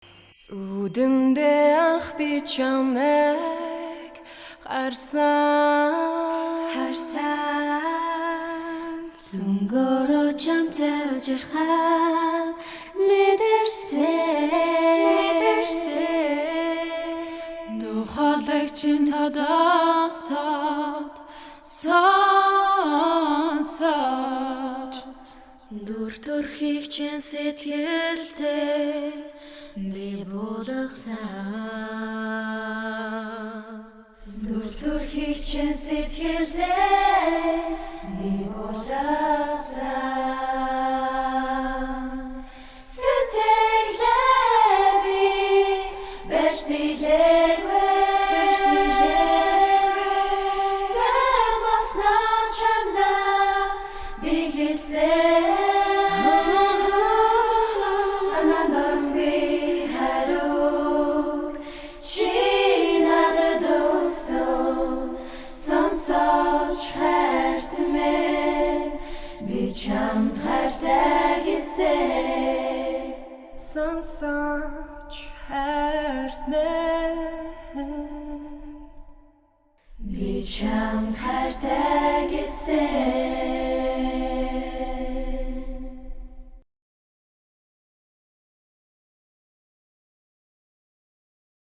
Үдэндээ анх би чамайг харсан. Харсан. Цөнгөрөө чамтай ужирхаа мэдэрсэн. Мэдэрсэн. Нухалагчин тадаасаад сонсоод Дүр төрхийг чинь сэтгэлдээ би булгасан. Дүр төрхийг чинь сэтгэлдээ би булгасан. Сэтгэлээ би барьж дийлээгүй. Барьж дийлээгүй. Сайн болсноо чамдаа би хэлсэн. Санаанд оромгүй хариуг чи надад өгсөн. Сонсооч хайртай минь, би чамд хайртай гэсэн. Сонсооч хайртай минь, Би чамд хайртай.